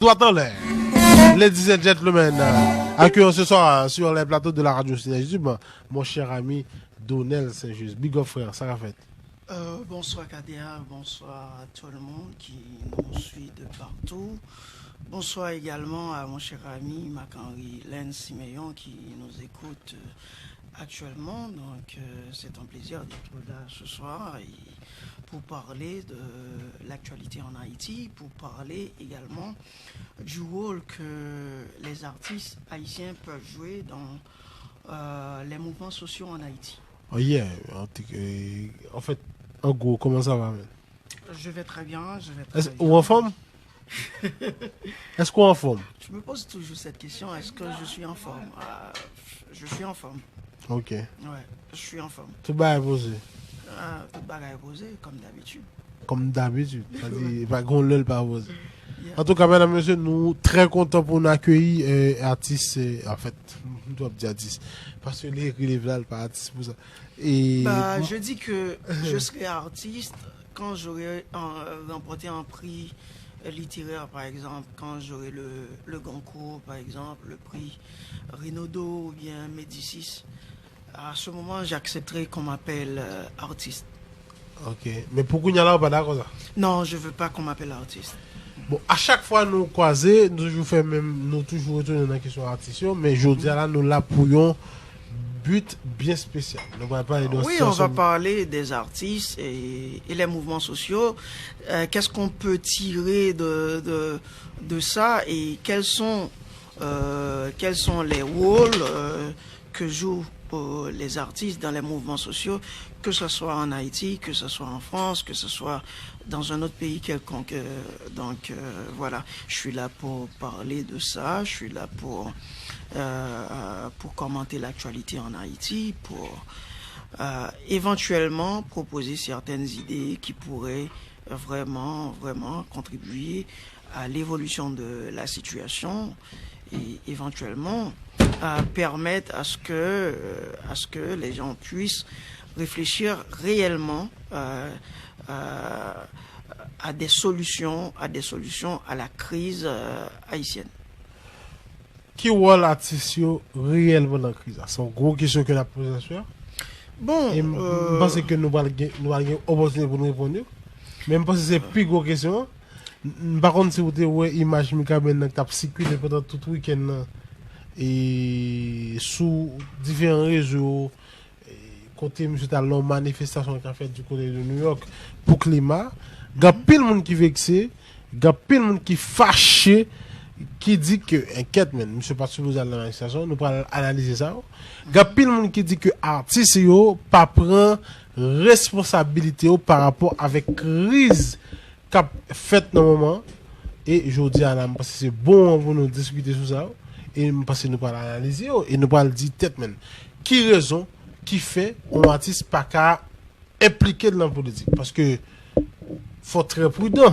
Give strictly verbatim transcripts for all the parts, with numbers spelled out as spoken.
Dwat anlè. Ladies and gentlemen, accueillons ce soir sur les plateaux de la radio Synergie, mon cher ami Donel Saint-Just. Big up, frère, ça va fait. Euh, bonsoir Kader, bonsoir à tout le monde qui nous suit de partout. Bonsoir également à mon cher ami Marc-Henri Lens Siméon qui nous écoute euh, actuellement. Donc euh, c'est un plaisir d'être là ce soir et pour parler de l'actualité en Haïti, pour parler également du rôle que les artistes haïtiens peuvent jouer dans euh, les mouvements sociaux en Haïti. Oh yeah, an, te- eh, an fèt, an gwo, kòman sa va, men? Je vais très bien, je vais très Èske bien. Ou anfòm? Èske ou anfòm? Je me pose toujours cette question, est-ce que je suis en forme? Euh, je suis en forme. Ok. Ouais, je suis en forme. Tout bagay poze. Euh, tout bagay poze, comme d'habitude. Kòm dabitid. Sa di, pa gen lè l pa poze. Yeah. Antouka, medam, mesye, nou trè kontan pou n akeyi eh, atis, eh, an fèt, m t ap di atis. Paske li ekri liv la, li pa atis pou sa. E, Bah, je dis que je serai artiste quand j'aurai euh, remporté un prix littéraire, par exemple, quand j'aurai le, le Goncourt, par exemple, le prix Renaudot ou bien Médicis. À ce moment, j'accepterai qu'on m'appelle euh, artiste. Ok. Men pou kounye a la, ou pa dakò sa? Non, je veux pas qu'on m'appelle artiste. Bon, a chak fwa nou kwaze, nou toujou fè menm, nou toujou retounen nan kesyon atis yo, men jodi a la, nou la pou yon but byen espesyal. Nou pral pale de yon Oui, on va sitiyasyon parler des artistes et, et les mouvements sociaux. Euh, Qu'est-ce qu'on peut tirer de, de, de ça et quels sont, euh, quels sont les rôles euh, que jouent euh, les artistes dans les mouvements sociaux, que ce soit en Haïti, que ce soit en France, que ce soit dans un autre pays quelconque. Euh, donc euh, voilà, je suis là pour parler de ça, je suis là pour, euh, pour commenter l'actualité en Haïti, pour euh, éventuellement proposer certaines idées qui pourraient vraiment, vraiment contribuer à l'évolution de la situation et éventuellement euh, permettre à ce que, euh, à ce que les gens puissent réfléchir réellement euh, euh, à des solutions, à des solutions à la crise euh, haïtienne. Ki wòl atis yo reyèlman nan kriz la? Se yon gwo kesyon ke n ap poze aswè a. Bon, E m m euh, panse ke nou pral gen, nou pral gen opòtinite pou nou reponn yo. Men m panse se pi gwo kesyon an. M m pa konn si ou te wè imaj Mikaben nan k t ap sikile pandan tout wikenn nan e sou diferan rezo yo, e kote misye t al nan yon manifestasyon k ap fèt di kote de New York pou klima. Gen anpil moun ki vekse, gen anpil moun ki fache, ki di ke, enkèt, men, misye pa t sipoze al nan manifestasyon, nou pral analize sa yo. Gen anpil moun ki di ke atis yo pa pran responsabilite yo pa rapò avèk kriz k ap fèt nan moman an. E jodi a la, m panse se bon moman pou nou diskite sou sa yo. E m panse nou pral analize yo. E nou pral di tèt, men, ki rezon ki fè yon atis pa ka enplike l nan politik. Paske fò trè pridan.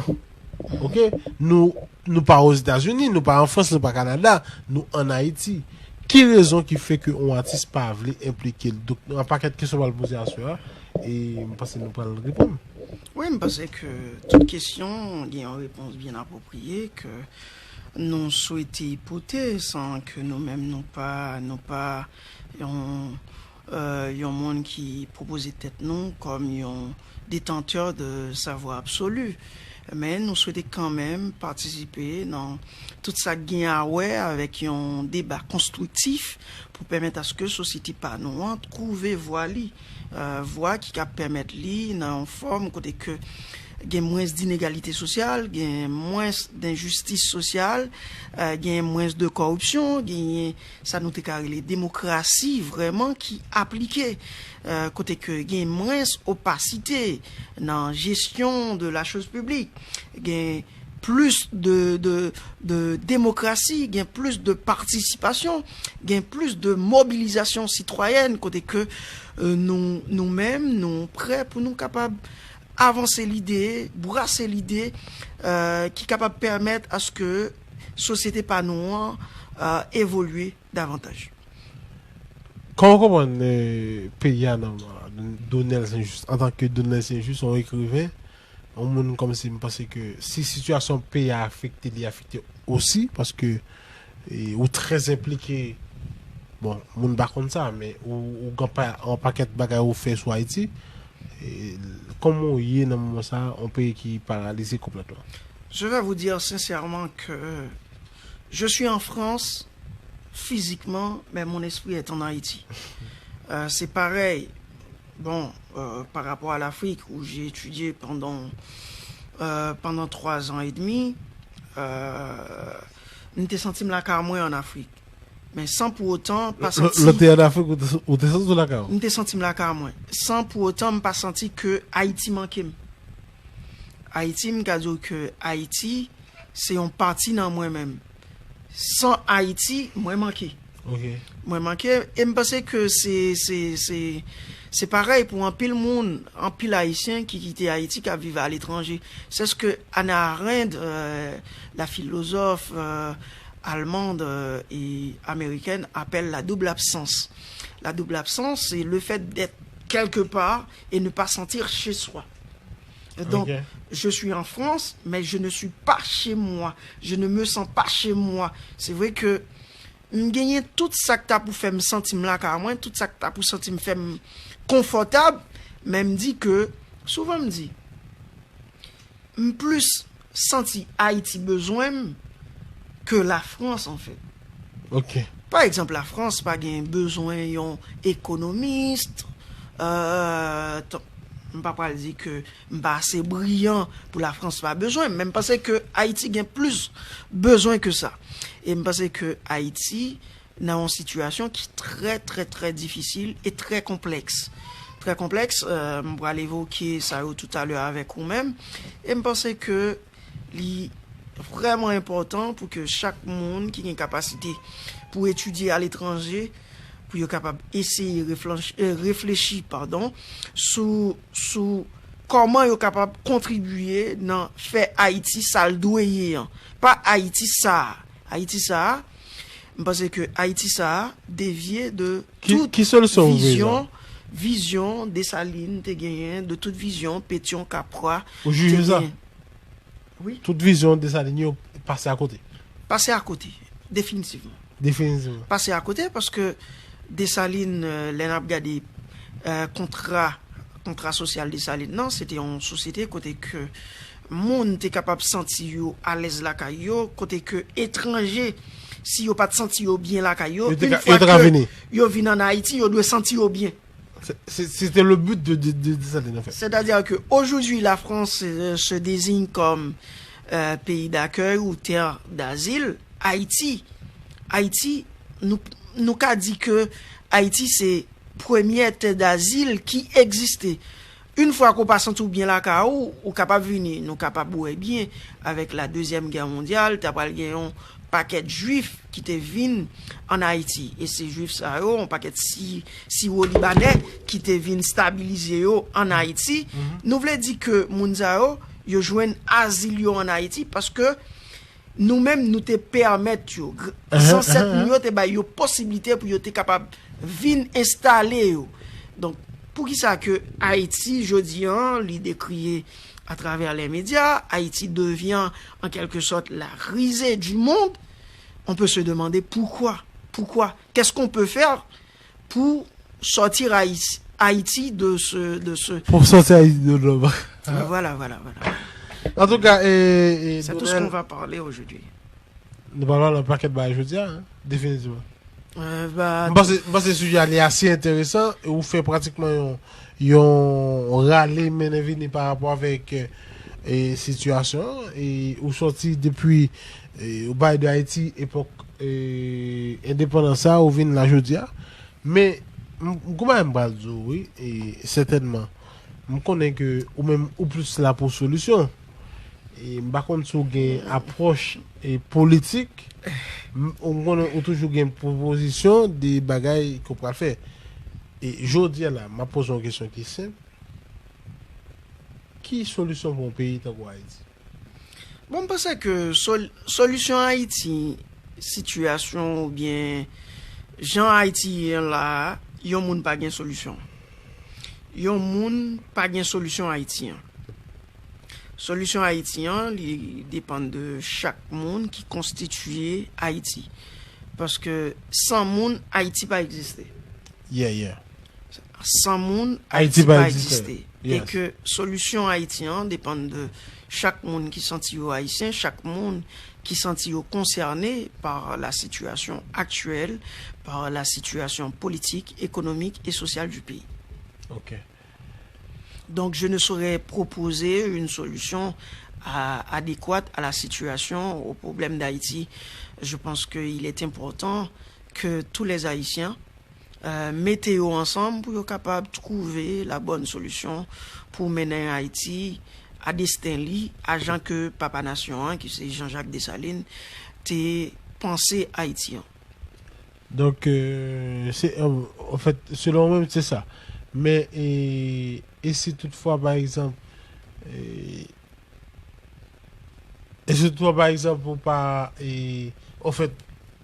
Ok? Nou, nou pa Ozetazini, nou pa an Frans, nou pa Kanada, nou ann Ayiti. Ki rezon ki fè ke yon atis pa vle enplike l? Donk, yon pakèt kesyon pral poze aswè a. E m panse nou pral reponn. Oui, m panse ke tout kesyon gen yon repons byen apwopriye ke nou swete pote san ke nou menm nou pa nou pa yon euh, yon moun ki pwopoze tèt nou kòm yon détenteur de savoir absolu. Men nou swete kanmenm patisipe nan tout sa k gen a wè avèk yon deba konstriktif pou pèmèt aske sosyete pa nou an twouve vwa li, euh, vwa ki ka pèmèt li nan yon fòm kote ke gen mwens d'inégalité sociale, gen mwens d'injustice sociale, euh, gen mwens de corruption, gen sa nou te ka rele demokrasi vrèman ki aplike, euh, kote ke gen mwens opasite nan jesyon de la chose publique, gen plis de, de, de demokrasi, gen plis de patisipasyon, gen plis de mobilizasyon sitwayèn kote ke euh, nou nou menm nou prè pou nou kapab avanse lide, brase lide euh, ki kapab pèmèt aske sosyete pa nou an euh, evolye davantaj. Kòman w konprann euh, peyi a nan Donel Saint-Just antanke Donel Saint-Just, yon ekriven, Yon moun kòmsi m panse ke si sitiyasyon peyi a afekte, li afekte osi, paske e, ou trè enplike. Bon, moun pa konn sa, men ou, ou gen pa, yon pakèt bagay ou fè sou Ayiti. E, kòman w ye nan moman sa a, yon peyi ki paralize konplètman? Je vais vous dire sincèrement que je suis en France physiquement, mais mon esprit est en Haïti. Euh, c'est pareil. Bon, euh, par rapport à l'Afrique, où j'ai étudié pendant, euh, pendant trois ans et demi, euh, m te santi m lakay mwen an Afrik. Men san pou otan pa santi. Lè w te an Afrik, ou te, ou te santi w lakay ou? M te santi m lakay mwen. San pou otan m pa santi ke Ayiti manke m. Ayiti, m ka di w ke Ayiti, se yon pati nan mwen menm. San Ayiti, mwen manke. Mwen manke, e m panse ke se, se, se, se parèy pou anpil moun, anpil Ayisyen ki kite Ayiti, k ap viv aletranje. C'est ce que Hannah Arendt, euh, la philosophe euh, allemande euh, et américaine, appelle la double absence. La double absence, c'est le fait d'être quelque part et ne pas sentir chez soi. Donc, je suis en France, mais je ne suis pas chez moi. Je ne me sens pas chez moi. C'est vrai que m genyen tout sa k ta pou fè m santi m lakay mwen, tout sa k ta pou santi m fè m konfòtab, men m di ke, souvan m di, m plis santi Ayiti bezwen m ke Lafrans, anfèt. Ok. Pa egzanp, Lafrans pa gen bezwen yon ekonomis, euh, m pa pral di ke m pa ase briyan pou Lafrans pa bezwen m, men m panse ke Ayiti gen plis bezwen ke sa. E m panse ke Ayiti nan yon sitiyasyon ki trè, trè, trè difisil e trè konplèks. Trè konplèks, euh, m pral evoke sa yo toutalè avèk ou menm. E m panse ke li vrèman enpòtan pou ke chak moun ki gen kapasite pou etidye aletranje, pou yo kapab eseye reflechi, euh, reflechi, padon, sou, sou kòman yo kapab kontribye nan fè Ayiti sa l dwe ye an. Pa Ayiti sa a. Ayiti sa a, m panse ke Ayiti sa a devye de tout vizyon, vizyon Desalin te genyen, de tout vizyon Petyon, Kapwa te genyen. Wi. Tout vizyon Desalin yo pase akote. Pase akote, definitivman. Definitivman. Pase akote paske Desalin, euh, lè n ap gade euh, kontra, kontra sosyal Desalin nan, se te yon sosyete kote ke moun te kapab santi yo alèz lakay yo, kote ke etranje, si yo pa t santi yo byen lakay yo, une fois que yo vin an Ayiti, yo dwe santi yo byen. C'était le but de, de, de, de Desalin, en fait. C'est-à-dire que aujourd'hui, la France euh, se désigne comme euh, pays d'accueil ou terre d'asile. Haïti, Haïti, nou, nou ka di ke Ayiti se premyè tè dazil ki egziste. Yon fwa ke w pa santi w byen lakay ou, ou kapab vini, nou kapab wè byen, avèk la dezyèm gè mondyal, ta pral gen yon pakèt jwif ki te vin ann Ayiti. E se jwif sa yo, yon pakèt si, siwo libanè ki te vin stabilize yo ann Ayiti. Nou vle di ke moun sa yo, yo jwenn azil yo ann Ayiti paske nou menm nou te pèmèt yo, zansèt nou yo te bay yo posiblite pou yo te kapab vin enstale yo. Donk, poukisa ke Ayiti, jodi an, li dekriye atravè lè medya, Ayiti devyen an kèlke sòt la rize di mond, on peut se demander pourquoi. Pourquoi? Qu'est-ce qu'on peut faire pour sortir Haïti, Haïti de ce, de ce... Pour sortir Haïti de l'ombre. Voilà, voilà, voilà. En tout cas, et, et c'est tout ce qu'on va parler aujourd'hui. Nou pral pale yon pakèt bagay jodi a, definitivman. M panse sijè a li ase enteresan, e ou fè pratikman yon, yon rale mennen vini pa rapò avèk e, sitiyasyon an, e ou sòti depi, e, ou pale de Ayiti, epòk e, endepandans sa, ou vin la jodi a. Men, m, m, kouman m pral di w, wi, e, sètènman, m konnen ke ou menm, ou plis la pou solisyon. E, m pa konn si w gen apwòch e, politik, m, m konnen ou toujou gen pwopozisyon de bagay ke w pral fè. E, jodi a la, m ap poze w yon kesyon ki senp. Ki solisyon pou yon peyi tankou Ayiti? Bon, m panse ke sol, solisyon Ayiti, sitiyasyon oubyen jan Ayiti ye la a, yon moun pa gen solisyon. Yon moun pa gen solisyon Ayiti an. Solisyon Ayiti an, li depann de chak moun ki konstitiye Ayiti. Paske san moun, Ayiti pa egziste. Yeah, yeah. San moun, Ayiti Ayiti pa pa egziste. egziste. E Yes. ke solisyon Ayiti an depann de chak moun ki santi yo ayisyen, chak moun ki santi yo konsène par la situation actuelle, par la situation politique, économique et sociale du pays. Ok. Donc, je ne saurais proposer une solution à- adéquate à la situation, au problème d'Haïti. Je pense qu'il est important que tous les Haïtiens euh, mete yo ansanm pou yo kapab twouve la bonne solution pou mennen Ayiti a desten li, a jan ke papa nasyon an, ki se Jean-Jacques Dessalines, te panse Ayiti an. Donk, euh, se, euh, an fèt, selon mwen, se sa. Men, e, e si toutfwa, pa egzanp, e, e si toutfwa, pa egzanp, ou pa, e, an fèt,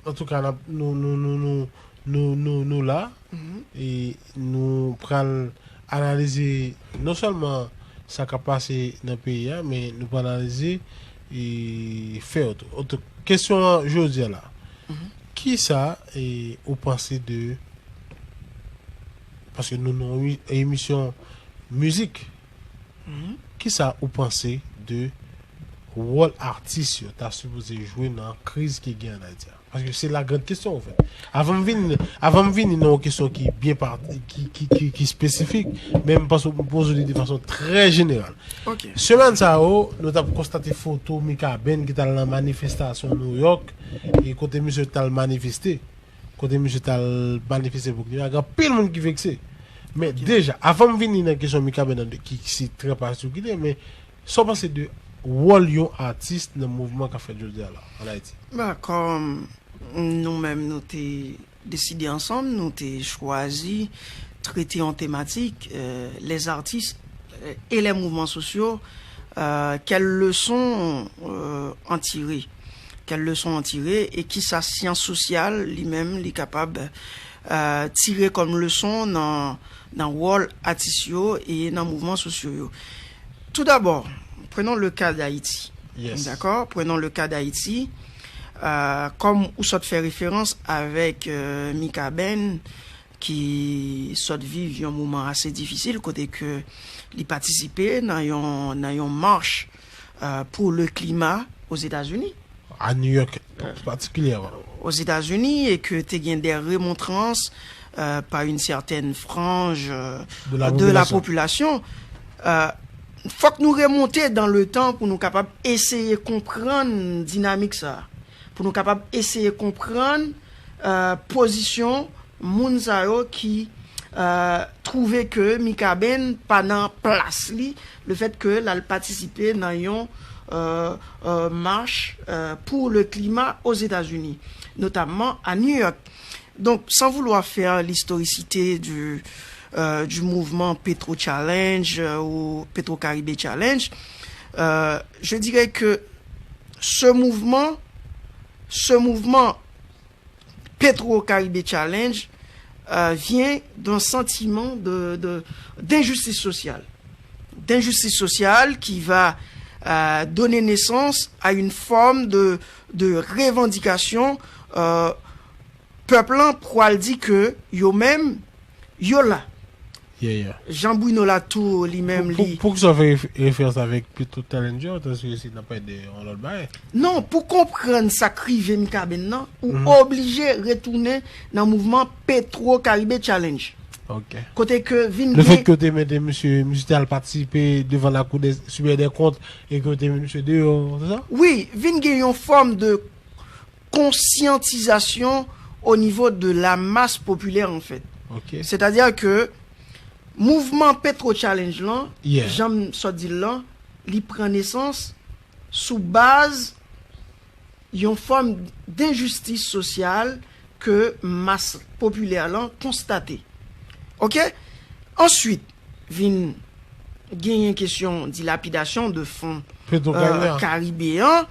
antouka, n ap- nou, nou, nou, nou, nou, nou, nou la, e nou pral analize non sèlman sa k ap pase nan peyi a, men nou pral analize e fè yo tou. Oto, kesyon an jodi a la, kisa e, ou panse de, paske nou nan yon emisyon mizik, kisa ou panse de wòl atis yo ta sipoze jwe nan kriz ki gen an Ayiti a? Paske se la grande question, an fèt. Avan m vini, avan m vini nan yon kesyon ki byen pa- ki, ki, ki, ki espesifik, men m panse m poze li de fason trè jeneral. Ok. Semèn sa yo, nou t ap konstate foto Mikaben ki t al nan manifestasyon New York, e kote misye t al manifeste, kote misye t al manifeste pou klima, gen anpil moun ki vekse. Men deja, avan m vini nan kesyon Mikaben nan, ki, ki se trè patikilye, men sa w panse de wòl yon atis nan mouvman k ap fèt jodi a la, an Ayiti? Ba, kòm nou menm, nou te deside ansanm, nou te chwazi trete yon tematik, euh, les artistes euh, et les mouvements sociaux, euh, quelles leçons euh, en tirer? Quelles leçons en tirer et ki sa syans sosyal li menm li kapab euh, tire kòm leson nan, nan wòl atis yo e nan mouvman sosyo yo? Tout d'abord, prenons le cas d'Haïti. Yes. D'accord? Prenons le cas d'Haïti. Euh, comme ou sot fè référence avec euh, Mikaben, ki sot viv yon moman ase difisil kote ke li patisipe nan yon, nan yon mach euh, pour le climat aux États-Unis. A New York, patikilyèman. Aux États-Unis et que te gen des remontrances euh, par une certaine frange euh, De la de la population. Population. Euh, fòk nou remonte dans le temps pou nou kapab eseye konprann dinamik sa, pou nou kapab eseye konprann euh, pozisyon moun sa yo ki euh, twouve ke Mikaben pa nan plas li, le fait que l al patisipe nan yon euh, euh, marche euh, pour le climat aux États-Unis, notamment à New York. Donc, sans vouloir faire l'historicité du, euh, du mouvement Petro Challenge euh, ou Petro Caribe Challenge, euh, je dirais que ce mouvement, ce mouvement Petro Caribe Challenge euh, vient d'un sentiment de, de, d'injustice sociale. D'injustice sociale qui va euh, donner naissance à une forme de, de revendication euh, pèp lan pral di ke yo menm yo la. Yeah, yeah. Jean Bruno Latour li menm Pou- li pou- Poukisa w fè ref- referans avèk Petro Challenger, tandiske se nan pale de yon lòt bagay? Non, pou konprann sa k rive Mikaben nan, ou oblije retounen nan mouvman Petro Caribe Challenge. Ok. Kote ke vin Le gen fèt ke w te mete misye, misye te al patisipe devan lakou de Super des Comptes e ke w te met misye deyò, se sa? Wi, vin gen yon fòm de konsyantizasyon o nivo de la mas popilè, an fèt. Ok. Sètadi ke mouvman Petro Challenge lan, Yeah. jan m sot di l lan, li pran nesans sou baz yon fòm denjistis sosyal ke mas popilè lan konstate. Ok? Answit, vin genyen kesyon dilapidasyon de fon Petro Caribe an. Karibe an,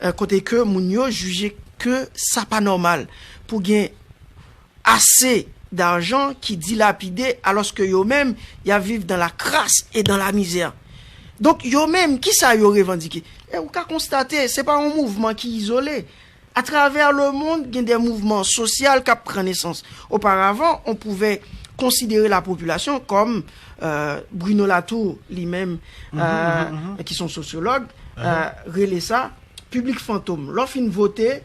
euh, kote ke moun yo jije ke sa pa nòmal pou gen ase dajan ki dilapide, alòske yo menm, y ap viv dans la crasse et dans la misère. Donk, yo menm, kisa yo revandike? E ou ka konstate, se pa yon mouvman ki izole. Atravè lemond, gen de mouvman sosyal k ap pran nesans. Oparavan, on pouvè konsidere lapopilasyon kòm, euh, Bruno Latour, li menm, euh, ki se yon sosyològ, euh, rele sa piblik fantom. Lè w fin vote,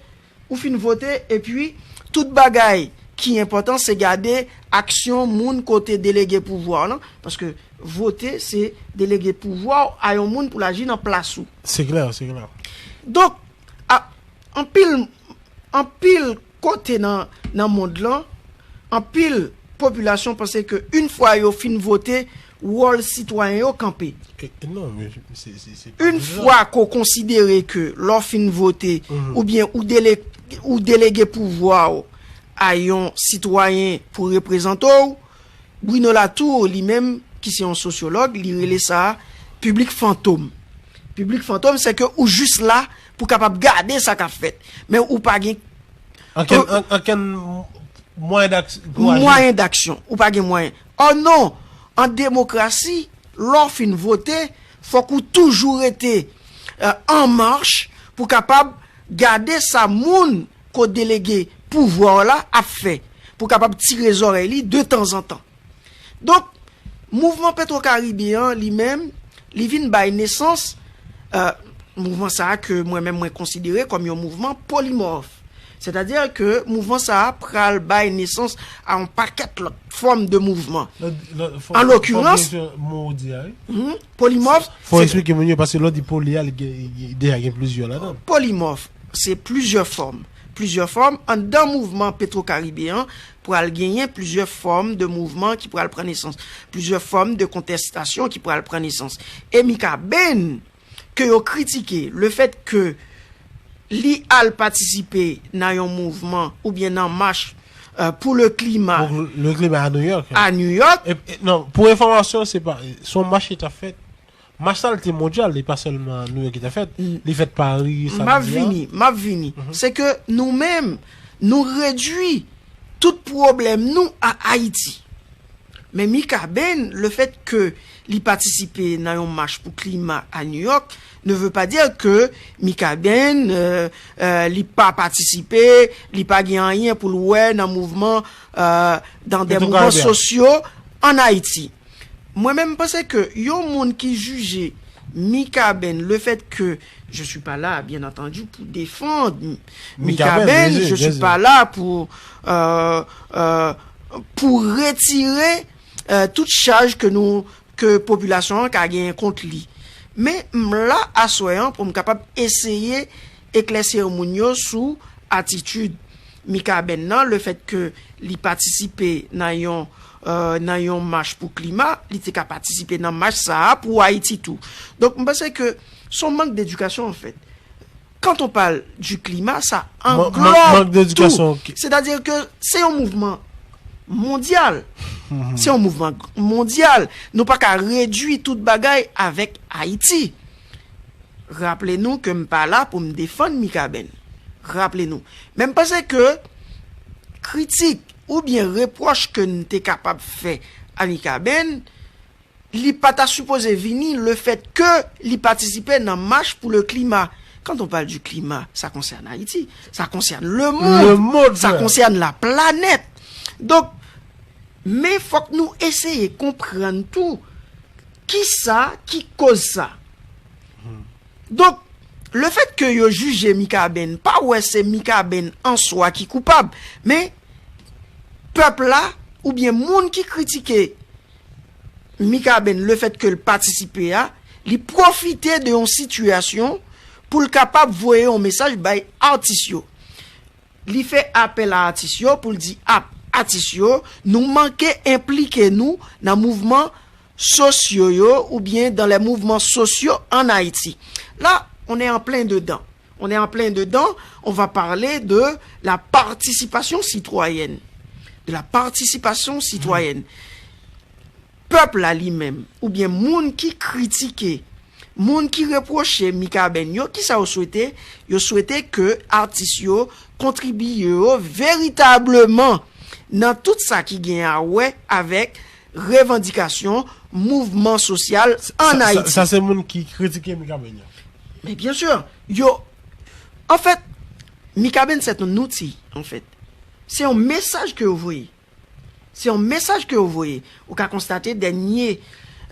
ou fin vote, epi tout bagay ki enpòtan, se gade aksyon moun kote delege pouvwa w lan, paske vote, se delege pouvwa w a yon moun pou l aji nan plas ou. Se klè, se klè. Donk, a, anpil, anpil kote nan, nan mond lan, anpil popilasyon panse ke yon fwa yo fin vote, wòl sitwayen yo kanpe. E, non, men se, se, se pa Yon vre. Fwa ke w konsidere ke lè w fin vote, oubyen ou dele-, ou delege pouvwa w a yon sitwayen pou reprezante w, Bruno Latour, li menm, ki se yon sosyològ, li rele sa piblik fantom. Piblik fantom, se ke ou jis la pou kapab gade sa k ap fèt. Men ou pa gen Ankenn, an-, ankenn mwayen d'aks-, pou aji. Mwayen d'aksyon. Ou pa gen mwayen. Ò non, an demokrasi, lè w fin vote, fòk ou toujou rete, euh, an mach pou kapab gade sa moun ke w delege pouvwa w la ap fè, pou kapab tire zòrèy li de tanzantan. Donk, mouvman Petro Caribe an, li menm, li vin bay nesans, euh, mouvman sa a ke mwen menm mwen konsidere kòm yon mouvman polimòf. Sètadi ke mouvman sa a pral bay nesans a yon pakèt lòt fòm de mouvman. Lòt, lòt, fò, An fò lokirans, gen mo ou di a, wi. Mhm, polimòf, Fò se eksplike moun yo, paske lè w di poli a, li gen, li deja gen plizyè ladan. Polimòf, se plizyè fòm. Plizyè fòm. Anndan mouvman Petro Caribe an, pral genyen plizyè fòm de mouvman ki pral pran nesans, plizyè fòm de kontèstasyon ki pral pran nesans. E Mikaben, ke yo kritike, lefèt ke li al patisipe nan yon mouvman oubyen nan mach, euh, pou le klima Pou le klima a New York. A New York. E, e, non, pou enfòmasyon, se pa, se yon mach ki t ap fèt. Mach sa, li te mondyal, li pa sèlman New York ki t ap fèt. Li fèt Paris, M ap samdi a. Vini, m ap vini. Se ke nou menm, nou redui tout pwoblèm nou a Ayiti. Men Mikaben, lefèt ke li patisipe nan yon mach pou klima a New York, ne veut pas dire que Mikaben, euh, euh, li pa patisipe, li pa gen anyen pou l wè nan mouvman, euh, dans des mouvements sociaux an Ayiti. Mwen menm, m panse ke yon moun ki jije Mikaben, lefèt ke je suis pas là, bien entendu, pour défendre Mikaben, je suis pas là pour, euh, euh, pou retire, euh, tout chaj ke nou, ke popilasyon an ka genyen kont li. Men m la aswè an pou m kapab eseye eklèsi moun yo sou atitid Mikaben nan, lefèt ke li patisipe nan yon, euh, nan yon mach pou klima, li te ka patisipe nan mach sa a pou Ayiti tou. Donk, m panse ke se yon mank d'edikasyon, anfèt. Quand on parle du climat, ça englobe tout. Sètadi ke se yon mouvman mondyal. Se yon mouvman mondyal. Nou pa ka redui tout bagay avèk Ayiti. Raple nou ke m pa la pou m defann Mikaben. Raple nou. Men m panse ke kritik oubyen repwòch ke n te kapab fè a Mikaben, li pa ta sipoze vini lefèt ke li patisipe nan mach pou le klima. Quand on parle du climat, ça concerne Haïti, ça concerne le monde, ça concerne la planète. Donk, men fòk nou eseye konprann tou kisa ki koz sa. Donk, lefèt ke yo jije Mikaben, pa wè se Mikaben an swa ki koupab, men pèp la, oubyen moun ki kritike Mikaben, lefèt ke l patisipe a, li pwofite de yon sitiyasyon pou l kapab voye yon mesaj bay atis yo. Li fè apèl a atis yo pou l di, ap, atis yo, nou manke enplike nou nan mouvman sosyo yo oubyen dans les mouvements sociaux en Haïti. Là, on est en plein dedans. On est en plein dedans. On va parler de la participation citoyenne. De la participation citoyenne. Pèp la li menm, oubyen moun ki kritike, moun ki repwoche Mikaben yo, kisa yo swete? Yo swete ke atis yo kontribye yo veritableman nan tout sa ki gen a wè avèk revandikasyon, mouvman sosyal ann Ayiti. Sa se moun ki kritike Mikaben yo. Men byen si, yo, anfèt, Mikaben se yon outi, anfèt. Se yon mesaj ke yo voye. Se yon mesaj ke yo voye. Ou ka konstate dènye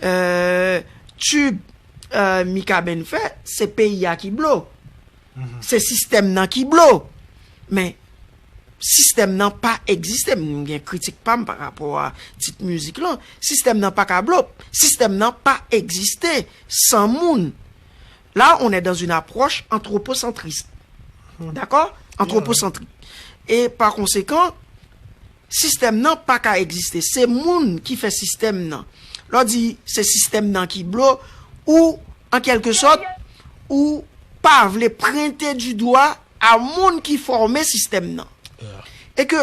euh, tube euh, Mikaben fè, se peyi a ki blo. Se sistèm nan ki blo. Men sistèm nan pa egziste. M gen kritik pa m pa rapò a tit mizik lan. Sistèm nan pa ka blo. Sistèm nan pa egziste san moun. Là, on est dans une approche anthropocentriste. Dakò? Anthropocentriste. E pa konsekan, sistèm nan pa ka egziste. Se moun ki fè sistèm nan. Lè w di se sistèm nan ki blo, ou, an kèlke sòt, ou pa vle pwente di dwa a moun ki fòme sistèm nan. E ke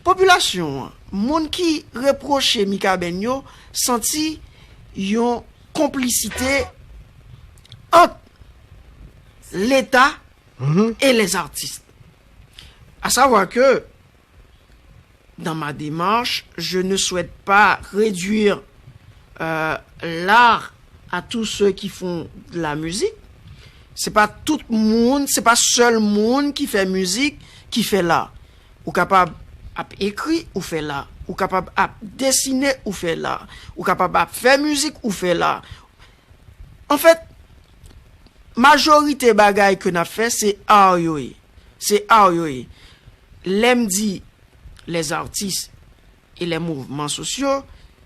popilasyon an, moun ki repwoche Mikaben yo, santi yon konplisite ant Leta e les artistes. À savoir que, dans ma démarche, je ne souhaite pas réduire euh, l'art à tous ceux qui font de la musique. Se pa tout moun, se pa sèl moun ki fè mizik ki fè la. Ou kapab ap ekri, ou fè la. Ou kapab ap desine, ou fè la. Ou kapab ap fè mizik, ou fè la. Anfèt, majorite bagay ke n ap fè, se ar yo ye. Se ar yo ye. Lè m di les artistes et les mouvements sociaux,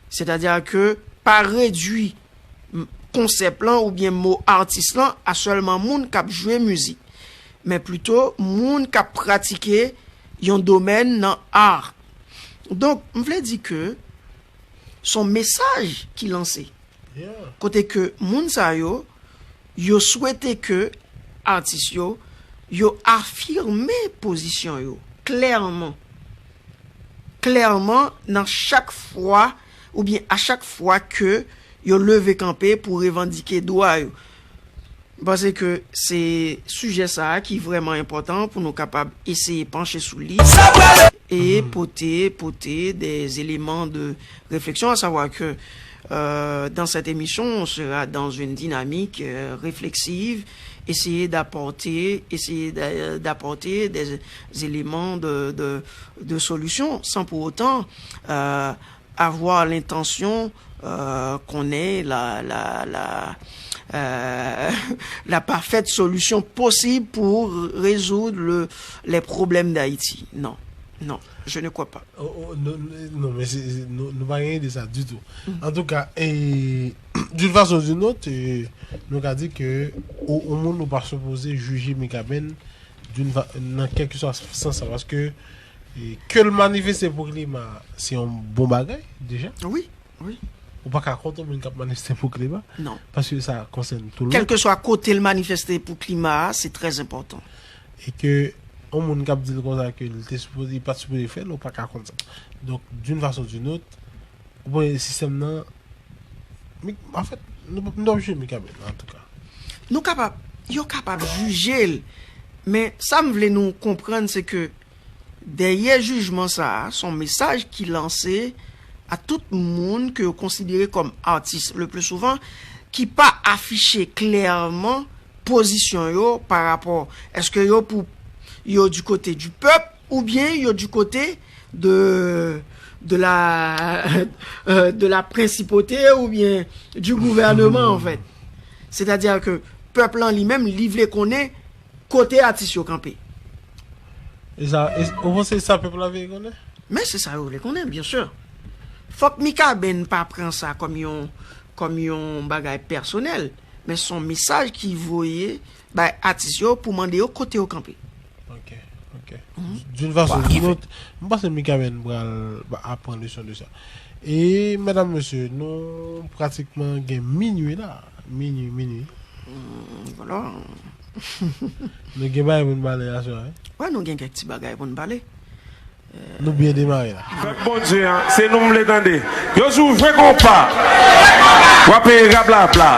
c'est-à-dire que pa redwi konsèp lan oubyen mo atis lan a sèlman moun k ap jwe mizik, men plito moun k ap pratike yon domèn nan ar. Donk, m vle di ke se yon mesaj ki lanse. Kote ke moun sa yo, yo swete ke atis yo, yo afime pozisyon yo klèman. Klèman, nan chak fwa, oubyen a chak fwa ke yo leve kanpe pou revandike dwa yo. M panse ke se sijè sa a ki vrèman enpòtan pou nou kapab eseye panche sou li e pote, pote des éléments de réflexion, à savoir que euh, dans cette émission, on sera dans une dynamique euh, réflexive, essayer d'apporter, essayer d'a- d'apporter des éléments de, de, de solution, sans pour autant euh, avoir l'intention euh, qu'on ait la, la, la, euh, la parfaite solution possible pour résoudre le- les problèmes d'Haïti. Non, non, je ne crois pas. Oh, oh, non, non, non, men se- se- nou, nou pa gen ide sa ditou. Antouka, e, d'une façon ou d'une autre, e, nou ka di ke ou, ou moun ou pa sipoze jije Mikaben d'une fa- nan kèlkeswa sans sa, paske e, ke l manifeste pou klima, se yon bon bagay, deja. Wi, wi. Ou pa ka kont yon moun k ap manifeste pou klima, Non. Paske sa konsène tout le monde. Kèlkeswa kote l manifeste pou klima a, se trè enpòtan. E ke yon moun k ap di l konsa ke l te sipoze, li pa t sipoze fè l, ou pa ka kont sa. Donk, d'une façon ou d'une autre, ou pran sistèm nan, mi- anfèt, nou, nou oblije Mikaben, antouka. Nou kapab, yo kapab jije l, men sa m vle nou konprann, se ke dèyè jijman sa a, se yon mesaj ki lanse a tout moun ke yo konsidere kòm atis, le plus souvent, ki pa afiche klèman pozisyon yo pa rapò, èske yo pou, yo du côté du peuple, oubyen yo du côté de, de la, euh, de la principauté oubyen du gouvernement, en fait. C'est-à-dire que pèp lan li menm, li vle konnen kote atis yo kanpe. E sa, e, ou panse sa pèp la vle konnen? Men se sa yo vle konnen, byen si. Fòk Mikaben pa pran sa kòm yon, kòm yon bagay pèsonèl, men se yon mesaj ki voye bay atis yo pou mande yo kote yo kanpe. Ok, ok. D'une façon ou d'une autre, m panse Mikaben pral ba- ap pran leson de sa. E medam, mesye, nou pratikman gen minui la. Minui, minui. Voilà. Nou gen bagay pou n pale aswè a, wi. Wè, nou gen kèk ti bagay pou n pale. Nou byen demare la. Pèp Bondye an, se nou m vle tande. Yo di w jwe konpa, w ap peye rablabla.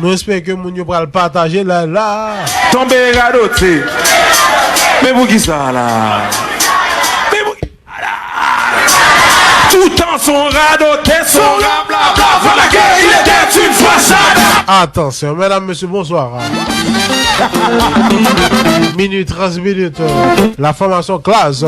Nou espere ke moun yo pral pataje live la. Tonbe radote. Men poukisa la? Men poukisa la? Toutan Son radote, son rablabla, voilà que il était une fois ça. Attention, mesdames, messieurs, bonsoir. Minuit, treize minutes. La formation classe.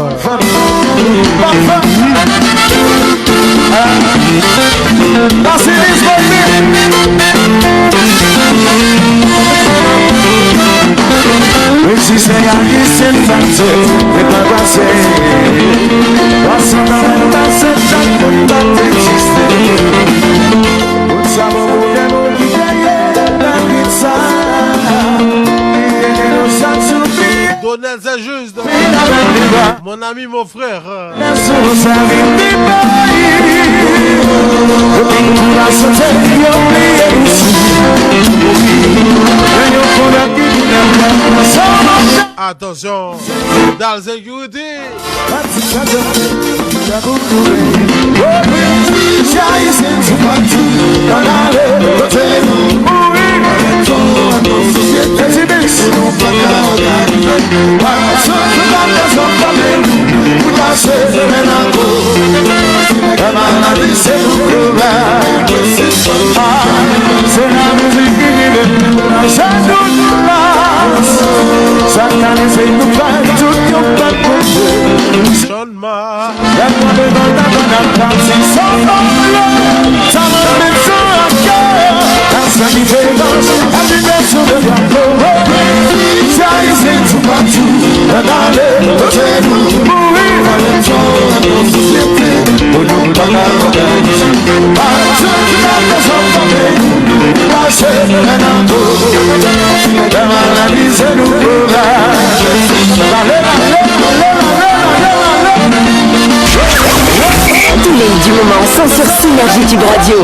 Mwen si se Ayisyen m tann se, e pa pase. Pase nan men pase sa, mwen pa egziste. Tout sa bon pou de moun ki te ye nan rit sa. Li te gen yon chans sou li. Donel Saint-Just, mon ami, mon frère. Attention, dans le sécurité. Chanman. Tous les hits du moment sont sur Synergie Tube Radio.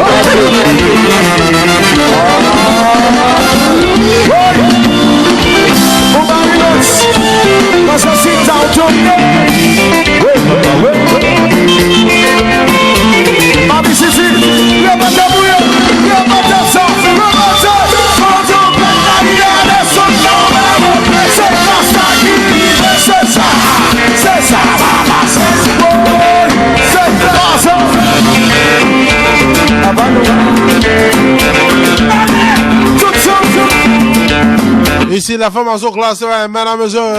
Isi la fòmasyon klas, mesdames, messieurs.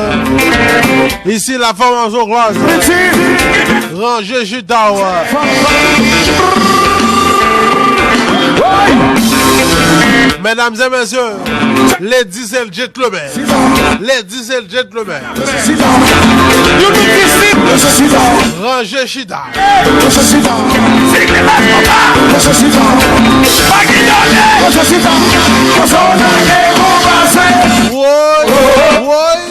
Isi la fòmasyon klas. Ranje chita w. Medam e mesye, ladies and gentlemen. Ladies and gentlemen. Youn ki sip. Ranje chita. Sigle la konba. Pa gen dole. Woy, woy.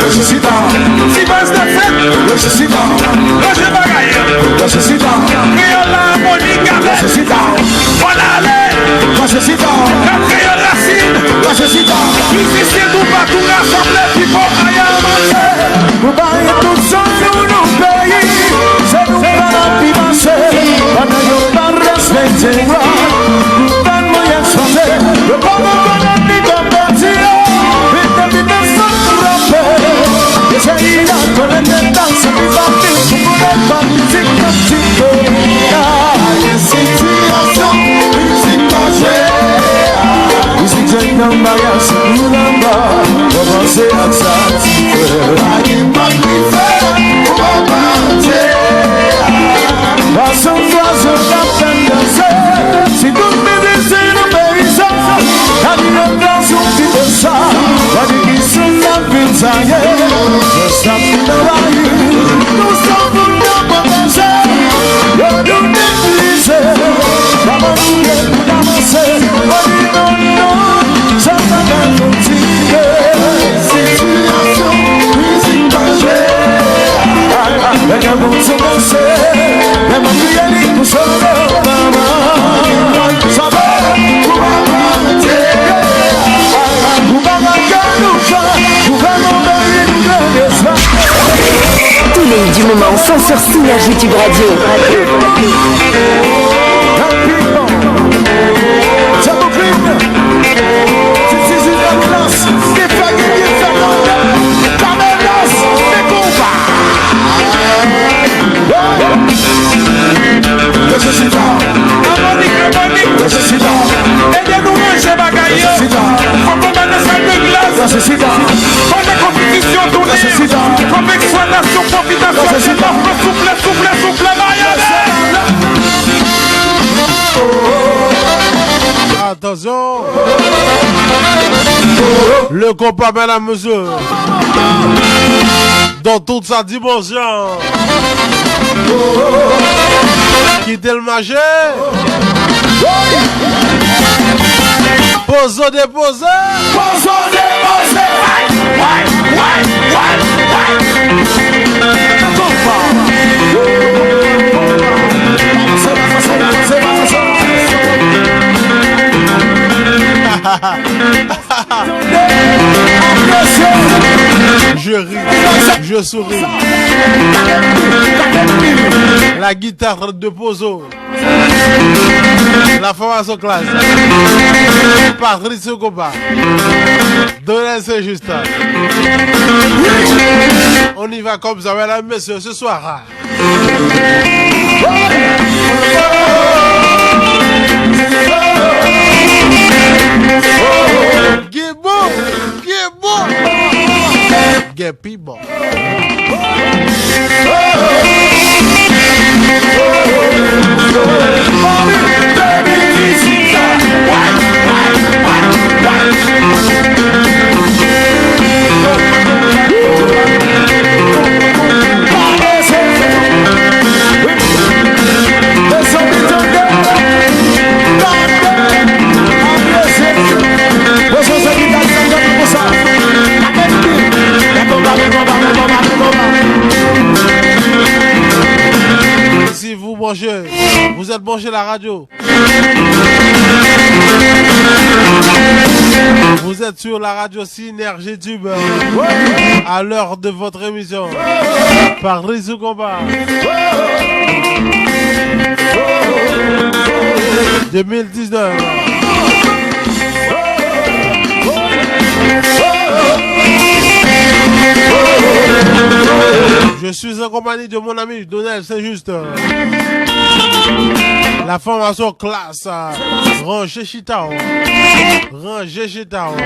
Resisita. Ti baz de fèt. Resisita. Ranje bagay. Resisita. Kreyòl la, Monika. Resisita. Fò n ale. Resisita. Nan kreyòl rasin. Resisita. Mizisyen toupatou rasanble, pipo aya manze. Nou bay tout zòn nou, nou peyi. Se nou k pa nan pi pase. Pandan yo pa respekte lwa. Nou tann mwen ekspoze. Yo pa rekonèt li kòm pèdi yo. Vite, vite, san ranpe. Eseye konnen detal, se pi fasil pou konnen pa mizik nan ti peyi a. Sitiyasyon, mizik pa jwe. Mizik jwe nan maryaj, nou nan ba. Kòmanse ak Du moment, sont sur Synergie Tube Radio. Rapidement. Tchatouklin. Titi Junior Class. Ki fè, ki, ki fè tande. Kameras, men konba. Yo, se chita. Amoni, amoni. Yo, se chita. Ede nou ranje bagay yo. Yo, se chita. Fòk nou ba nan sal de glas. Yo, se chita. Pandan konpetisyon tounen. Yo, se chita. Konpetisyon nasyon pwofit. Attention, souple, souple, souple, la, y a. Attention. Le compas, mesdames, messieurs, dans toute sa dimension. Kite l mache. Pozo depoze. Pozo depoze. Way, way, way, way, way. Je ris, je souris. La guitare de Pozo. La formation classe. Patrice Compas. Donel Saint-Juste. On y va comme ça, mesdames, messieurs, ce soir. Gen bon, gen bon. Gen pi bon. Si vous branchez, vous êtes branché la radio. Vous êtes sur la radio Synergie Tube. À l'heure de votre émission, Paris au combat. Deux mille dix-neuf. Je suis en compagnie de mon ami Donel Saint-Juste. La formation classe. Ranje chita w. Ranje chita w.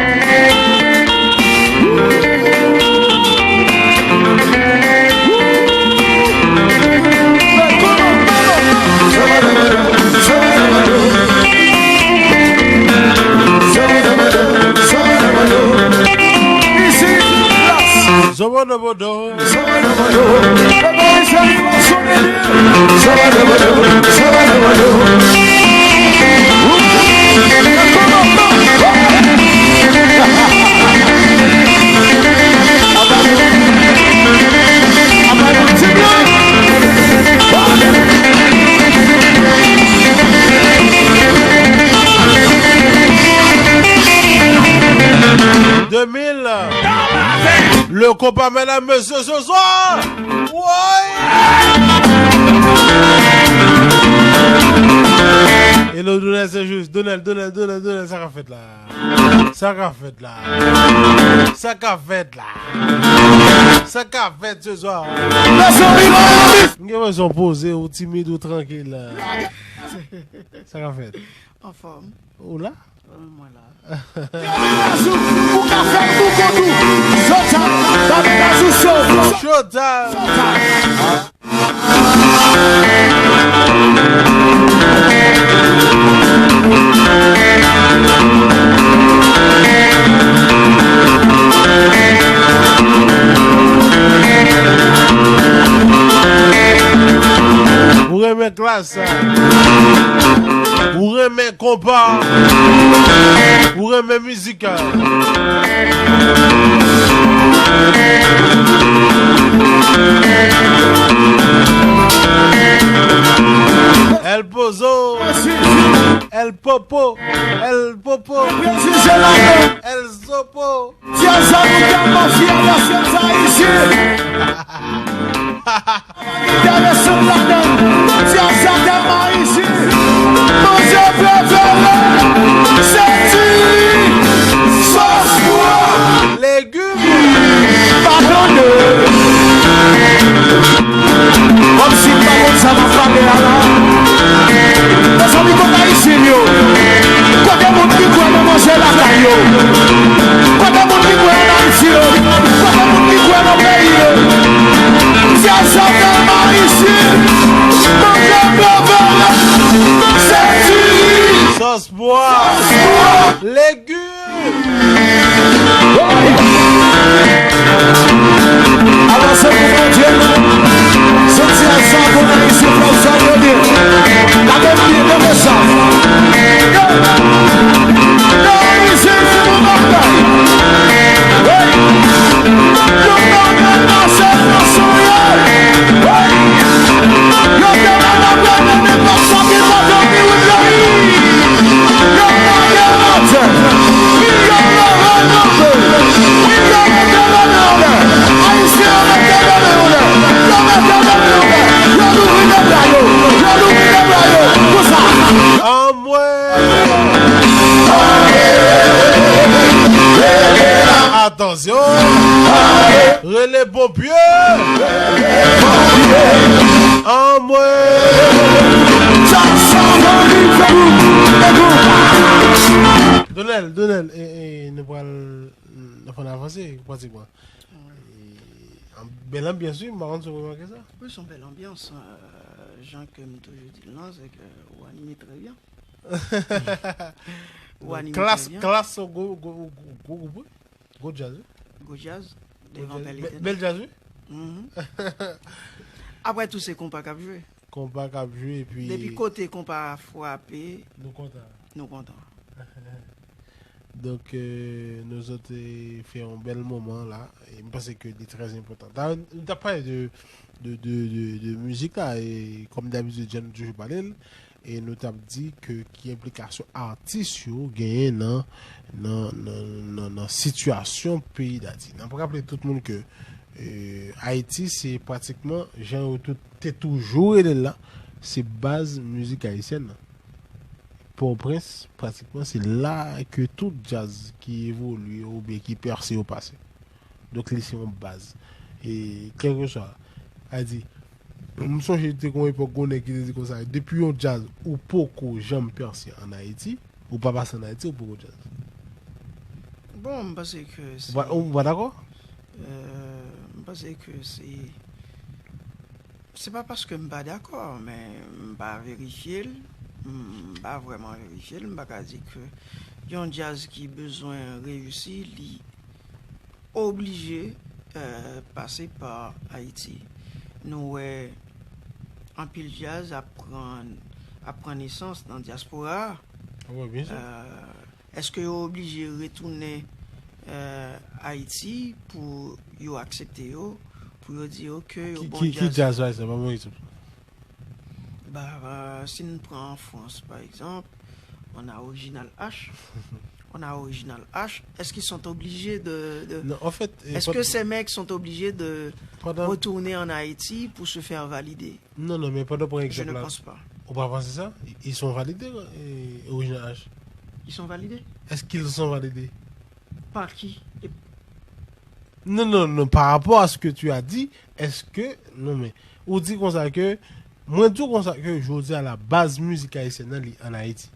Zobodobodo. Deux mille. Le compas, mesdames, messieurs, ce soir. Woy! Hello, Donel, se jis. Donel, Donel, Donel, Donel, sa k ap fèt la? Sa k ap fèt la? Sa k ap fèt la? Sa k ap fèt ce soir? M gen bezwen poze, ou timid, ou trankil la. Sa k ap fèt? Anfòm. Ou la? Mwen la. Ou ka fè m pou kont ou. Showtime. Showtime. Ou renmen klas? Ou renmen konpa? Ou renmen mizik? El Pozo, El Popo, El Popo, El Zopo. Tèlè sot ladan, djaz sa tèlman isit. Manje prefere, se ti sòs pwa. Legim. Pa tande. Kòmsi m pa konn sa m ap pale a la. Mezanmi, kote Ayisyen yo? Kote moun ki kwè nan manje lakay yo? Kote moun ki kwè an Ayiti yo? Kote moun ki kwè nan peyi yo? Djaz sa tèlman isit. Manje prefere, se ti sòs pwa. Sòs pwa. Legim. Alò, se pou Bondye nou. Se ti Ayisyen pou Ayisyen fè sa yo di. Gade m byen, gade sa. Yo, yo, Ayisyen, se pou bagay. Hey. Yo, yo, yo, yo, se pou souye. Hey. Yo, yo, yo, yo, yo, yo, yo, sa ki pa dòmi, wi, dòmi. Yo, yo, yo, yo, yo. Anmwey! Atansyon! Rele ponpye! Anmwey! Donel, Donel, e, e, nou pral N ap avanse pratikman. E, an, bèl anbyans, wi, m pa konn si w remake sa. Wi, se yon bèl anbyans. Euh, jan ke m toujou di l lan, se ke ou anime trè byen. Ou anime trè byen. Klas, klas, gwo, gwo, gwo, gwo gwoup, wi. Gwo djaz, wi. Gwo djaz, devan Bèl Etènèl. Bèl djaz, wi. Mhm. Apre tou, se konpa k ap jwe. Konpa k ap jwe, epi depi kote konpa a frape, nou kontan. Nou kontan. Donk, euh, nou sot, euh, fè yon bèl moman la. E m panse ke li trè enpòtan. Dayè, nou t ap pale de, de, de, de, de mizik la, e kòm dabitid, jan nou toujou pale l, e nou t ap di ke ki enplikasyon atis yo genyen nan, nan, nan, nan, nan sitiyasyon peyi Dayiti. N ap raple tout moun ke, euh, Ayiti, se pratikman, jan yo tout te toujou rele l la, se baz mizik ayisyèn nan. Pòtoprens, pratikman, se la ke tout djaz ki evolye oubyen ki pèse yo pase. Donk, li se yon baz. E, kèlkeswa, a di, m sonje te gon epòk, gon nèg ki te di konsa, depi yon djaz ou poko janm pèse ann Ayiti, ou pa pase ann Ayiti, ou poko djaz. Bon, m panse ke se... Ou pa, ou pa dakò? Euh, m panse ke se Se pa paske m pa dakò, men m pa verifye l. M pa vrèman verifye l. M pa ka di ke yon djaz ki bezwen reyisi, li oblije, euh, pase pa Ayiti. Nou wè anpil djaz ap pran, ap pran nesans nan dyaspora a. Wi, byen si. Euh, Èske yo oblije retounen, euh, Ayiti pou yo aksepte yo, pou yo di, ok, yo bon djaz? Ki djaz, pa egzanp? Ban m yon egzanp. Ba, ba, si n pran an Frans, pa egzanp, on a Original H. On a Original H. Est-ce qu'ils sont obligés de, de... Non, en fait, est-ce que ces mecs sont obligés de retourner en Haïti pour se faire valider? Non, non, men pandan w pran egzanp la, ou pa panse sa? Ils sont validés, eh, Original H. Ils sont validés? Est-ce qu'ils sont validés? Par qui? Non, non, non, par rapport à ce que tu as dit, est-ce que, non, men, ou di konsa ke, mwen di w konsa ke jodi a la baz mizik ayisyèn nan li ann Ayiti.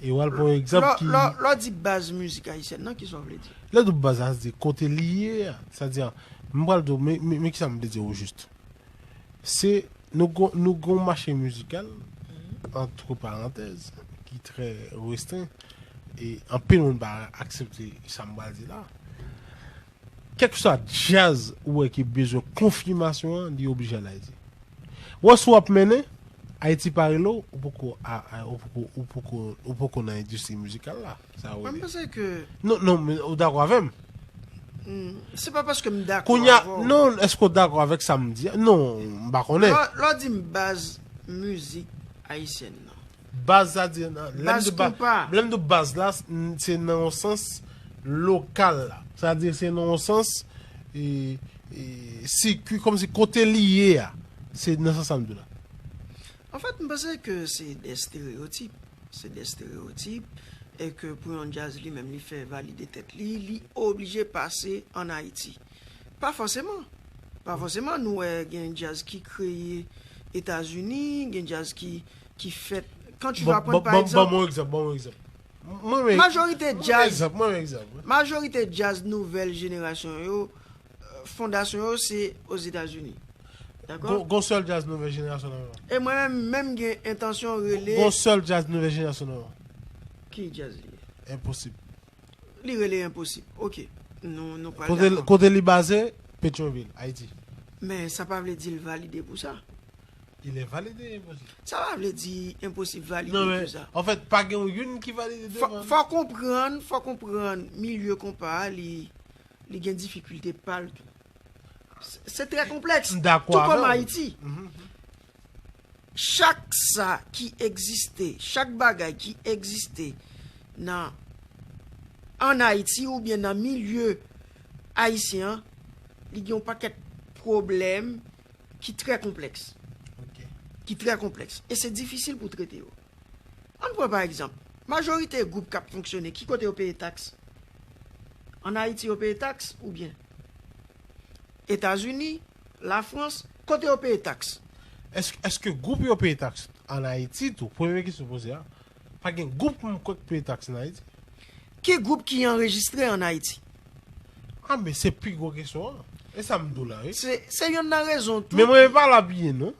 E w al pran yon egzanp ki... Lè, lè, lè w di baz mizik ayisyèn nan, kisa w vle di? Lè w di baz la, se kote li ye a. Sa di, m pral di w, men, men, men kisa m vle di w jis. Se, nou gon, nou gon mache mizikal, antre parantèz, ki trè restren, e anpil moun pa aksepte sa m pral di la. Kèlkeswa djaz ou wè ki bezwen konfimasyon an, li oblije al Ayiti. Wè, si w ap mennen, Ayiti pa rele w, ou poko, a, a, ou poko, ou poko, ou poko nan endistri mizikal la. Sa w rele. Mwen, m panse ke... Non, non, men ou dakò avè m? Hmm, se pa paske m dakò avè w. Kounye a, non, èske w dakò avèk sa m di a? Non, m pa konnen. Lè, lè w di m baz mizik ayisyèn nan. Baz, sa di, nan, lè m di ba-, lè m di baz la, s-, n-, se nan yon sans lokal la. Sa di, se nan yon sans, e, e, sikui, kòmsi kote li ye a. Se nan sans sa m di w la. Anfèt, m panse ke se de estereyotip. Se de estereyotip. E ke pou yon djaz li menm li fè valide tèt li, li oblije pase ann Ayiti. Pa fòseman. Pa fòseman. Nou wè gen djaz ki kreye Etazini, gen djaz ki, ki fèt. Quand tu vas prendre, par Ban mwen exemple, yon egzanp, ban mwen yon egzanp. Mwen menm, majorite mwen menm djaz, egzanp, mwen menm egzanp. Majorite djaz nouvèl jenerasyon yo, euh, fondasyon yo se Ozetazini. Dakò? Gon, gon sèl djaz nouvèl jenerasyon nan yo. E mwen menm, menm gen entansyon rele. Gon sèl djaz nouvèl jenerasyon nan yo. Ki djaz li ye? Enposib. Li rele Enposib. Ok. Nou, nou pral Kote, dakò. Kote li baze? Petyonvil, Ayiti. Men sa pa vle di l valide pou sa. Il est validé, Enposib. Sa pa vle di Enposib valide Non, pou men, sa. Anfèt, pa gen youn ki valide Fò, devan. Fò konprann, fò konprann milye konpa a, li, li gen difikilte pa l tou. Se, se trè konplèks. M dakò Tou kòm avè w. Ayiti. Mhm. Chak sa ki egziste, chak bagay ki egziste nan, ann Ayiti oubyen nan milye ayisyen an, li gen yon pakèt pwoblèm ki trè konplèks. Ok. Ki trè konplèks. E se difisil pou trete yo. Ann pran pa egzanp, majorite gwoup k ap fonksyone, ki kote yo peye taks? Ann Ayiti yo peye taks oubyen? Etazini, Lafrans, kote yo peye taks? Èske, èske gwoup yo peye taks ann Ayiti tou? Premye kesyon poze a. Pa gen gwoup m kwè k peye taks ann Ayiti. Ki gwoup ki anrejistre ann Ayiti? Ah, men se pi gwo kesyon an. E sa m di w la, wi. Se, se yonn nan rezon tou. Men mwen e pa la byen, non.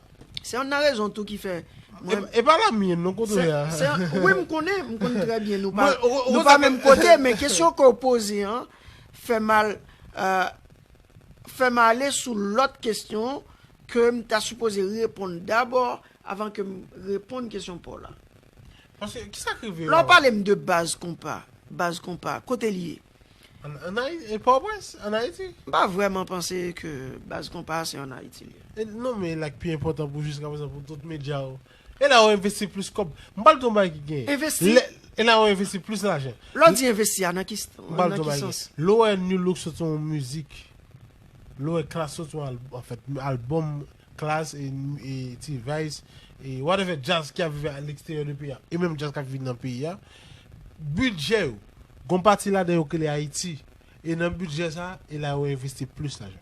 Se yonn nan rezon tou ki fè. E, e pa la myen, non, kote w ye a. Wi, m konnen, m konn trè byen. Nou pa, Mwen, ou- ou nou pa sa- menm kote, men kesyon ke w poze an, fè m al, euh, fè m ale sou lòt kesyon ke m ta sipoze reponn dabò avan ke m reponn kesyon pa w la. Paske, kisa k rive Lè w pale m de baz konpa, baz konpa, kote li ye? Ann, ann Ayiti, e Pòtoprens, ann Ayiti. M pa vrèman panse ke baz konpa a se ann Ayiti li ye. E non, men la k pi enpòtan pou jiska prezan pou tout medya yo. E la yo envesti plis kòb. M pral di w yon bagay ki gen. Envesti? Lè- E la yo envesti plis lajan. Lè w di envesti a, nan ki, M pral nan di w ki yon bagay. Sans? Lè w wè New Look soti yon mizik, lè w wè Klass soti yon al- anfèt, albòm Klass e, e T-Vice, e whatever djaz ki ap viv a leksteryè de peyi a, e menm djaz k ap viv nan peyi a, bidjè yo, gon pati ladan yo k rele Ayiti, e nan bidjè sa, e la yo envesti plis lajan.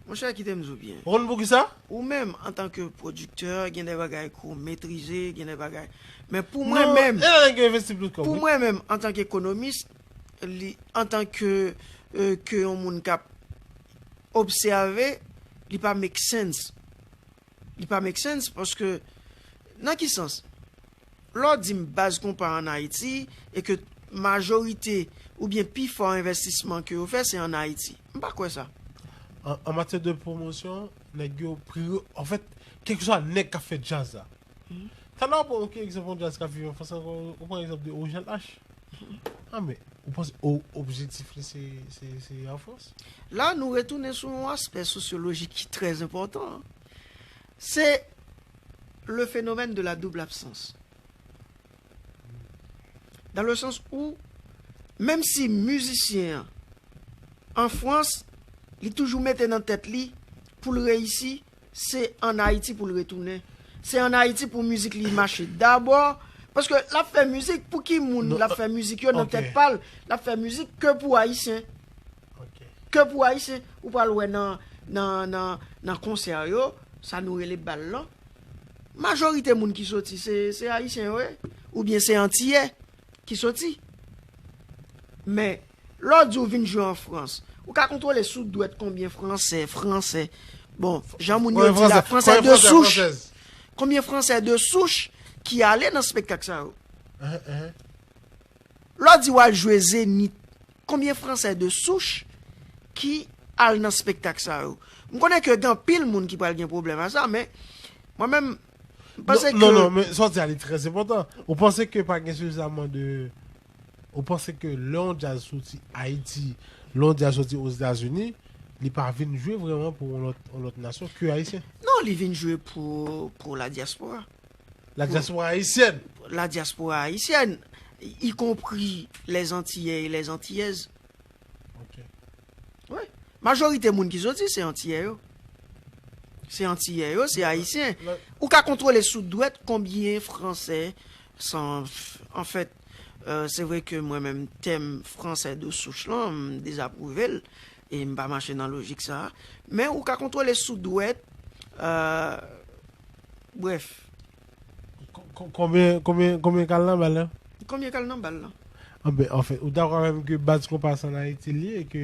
Monchè, kite m di w byen. Ou konn poukisa? Ou menm, antanke pwodiktè, gen de bagay ke w metrize, gen de bagay. Men pou mwen Non, menm, e ladan ki envesti plis kòb, pou wi. Mwen menm, antanke ekonomis, li, antanke, euh, ke yon moun k ap obsève, li pa make sense. Li pa make sense paske, nan ki sans? Lè w di m baz konpa ann Ayiti e ke majorite oubyen pifò envestisman ke yo fè se ann Ayiti. M pa kwè sa. An, an matyè de pwomosyon, nèg yo pri, anfèt, kèlkeswa nèg k ap fè djaz la. Talè w pran yon egzanp yon djaz k ap viv an Frans ankò, ou pran egzanp de O G L H. Ah, men, ou panse o- objektif li se, se, se an Frans? La, nou retounen sou yon aspè sosyolojik ki trè enpòtan. Se le phénomène de la double absence. Dans le sens où, menm si mizisyen an, an Frans, li toujou mete nan tèt li, pou l reyisi, se ann Ayiti pou l retounen. Se ann Ayiti pou mizik li mache dabò. Paske l ap fè mizik, pou ki moun Non, l ap fè mizik yo nan ok. Tèt pa l, l ap fè mizik ke pou Ayisyen. Ok. Ke pou Ayisyen. Ou pral wè nan, nan, nan, nan konsè yo, sa nou rele bal lan. Majorite moun ki soti, se, se Ayisyen yo ye. Oubyen se Antiyè ki soti. Men, lè w di w vin jwe an Frans, ou ka kontwole sou dwèt konbyen Fransè, Fransè. Bon, jan moun yo di la, Fransè de souch. Konbyen Fransè de souch ki ale nan spektak sa yo? Lè w di w al jwe Zenith, konbyen Fransè de souch ki al nan spektak sa yo? M konnen ke gen anpil moun ki pral gen pwoblèm a sa, men mwen menm, m panse ke Non, non, men sa w di a li trè enpòtan. Ou panse ke pa gen sifizaman de Ou panse ke lè yon djaz soti Ayiti, lè yon djaz soti Ozetazini, li pa vin jwe vrèman pou yon lòt, yon lòt nasyon ke ayisyen? Non, li vin jwe pou, pou la diaspora. La diaspora haïtienne. La diaspora haïtienne, y compris les Antillais et les Antillaises. Ok. Wi. Majorite moun ki soti se Antiyè yo. Se Antiyè yo, se Ayisyen. Ou ka kontwole sou dwèt konbyen Fransè san, anfèt, euh, se vre ke mwen menm, tèm Français de souche lan, m dezapwouve l, e m pa mache nan lojik sa a. Men ou ka kontwole sou dwèt, euh, brèf. Ko- ko- Konbyen, konbyen, konbyen k al nan bal la? Konbyen k al nan bal lan? Anben, anfèt, ou dakò avè m ke baz konpa se an Ayiti l ye e ke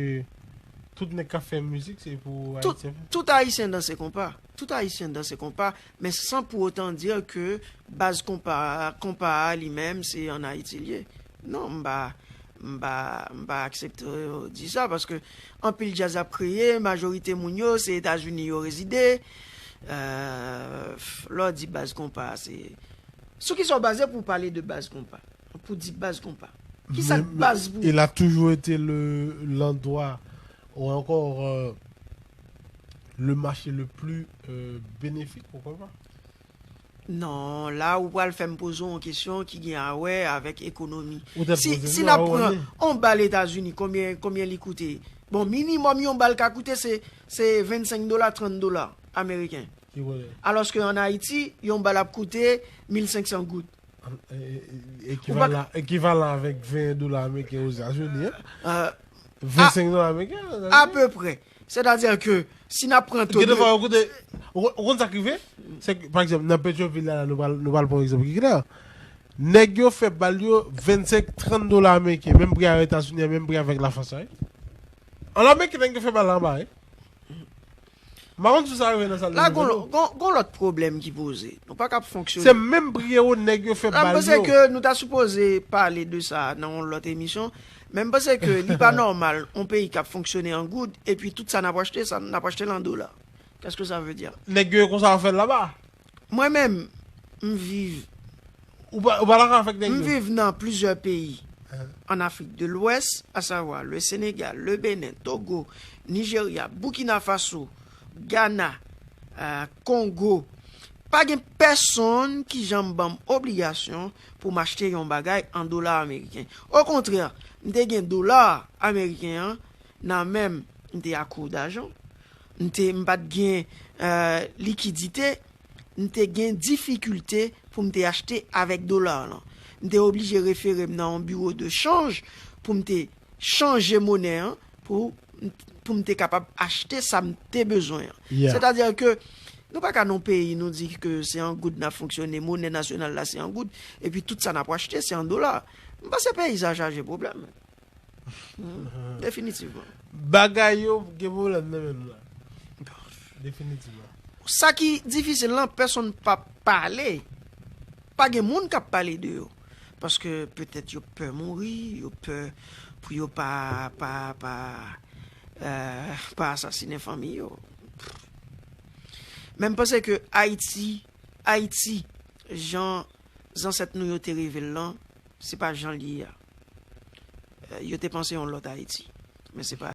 tout nèg k ap fè mizik se pou Tout, Ayisyen fè? Tout Ayisyen danse konpa. Tout Ayisyen danse konpa, men san pou otan di ke baz konpa, konpa a li menm se an Ayiti l ye. Non, m pa, m pa, m pa aksepte di sa, paske anpil djaz ap kreye, majorite moun yo se Etazini yo rezide. Euh, lè w di baz konpa, se sou ki sa w baze pou w pale de baz konpa? Pou di baz konpa. Ki sa k baz pou Il a toujours été le l'endroit ou encore euh, le marché le plus euh, bénéfique, pourquoi pas? Non, la ou pral fè m poze yon kesyon ki gen a wè avèk ekonomi. Ou te Si, poze si m n ap la, ou pran wè. On bal Etazini, konbyen, konbyen li koute? Bon, minimòm yon bal ka koute se, se vennsenk dola, trant dola ameriken. Ki wè? Alòske an Ayiti, yon bal ap koute mil senk san goud. Ekivalan, ekivalan avèk ven dola ameriken Ozetazini, hein? Euh, Vennsenk dola ameriken. Apeprè. Sètadi ke si n ap pran to Gen de de fwa yo koute. Ou ou konn sa k rive? Se ke, pa egzanp, nan Petyonvil la, la, nou pral, nou pral pran yon egzanp ki klè. Nèg yo fè bal yo vennsenk, trant dola ameriken, menm pri a Etazini, menm pri avèk Lafrans, wi. An Amerik, nèg yo fè bal la anba, wi. M pa konn si sa rive nan sal de La, gon, nouvèl yo. Gon, gon lòt pwoblèm ki poze. Nou pa kap fonksyone. Se menm pri yo nèg yo fè La, m bal panse yo. Ke nou ta sipoze pale de sa nan yon lòt emisyon. Men m panse ke li pa nòmal, yon peyi k ap fonksyone an goud, epi tout sa n ap achte, sa n ap achte l an dola. Qu'est-ce que ça veut dire? Nèg yo konsa yo fè l laba. Mwen menm, m viv Ou pa, ou pa dakò avèk nèg M yo? Viv nan plizyè peyi Hein. an Afrik de Lwès, à savoir le Sénégal, le Bénin, Togo, Nigeria, Burkina Faso, Ghana, euh, Kongo. Pa gen pèsonn ki janm ban m obligasyon pou m achte yon bagay an dola ameriken. Okontrè, m te gen dola ameriken an nan men m, m te a kou dajan. M te, m pa t gen euh, likidite, m te gen difikilte pou m te achte avèk dola lan. M te oblije refere m nan yon biwo de chanj pou m te chanje monè an pou, pou m te kapab achte sa m te bezwen an. Yeah. Sètadi ke nou pa ka nan yon peyi nou di ke se an goud n ap fonksyone, monè nasyonal la se an goud, epi tout sa n ap achte se an dola. M panse peyi sa chaje pwoblèm. Hmm, definitivman. Bagay yo gen pwoblèm nan men nou la. Definitivman. Sa ki difisil lan, pèsonn p ap pale. Pa gen moun k ap pale de yo. Paske petèt yo pè mouri, yo pè pou yo pa, pa, pa, euh, pa asasinen fanmi yo. Men m panse ke Ayiti, Ayiti, jan zansèt nou yo te reve l lan, se pa jan l ye a. Euh, yo te panse yon lòt Ayiti. Men se pa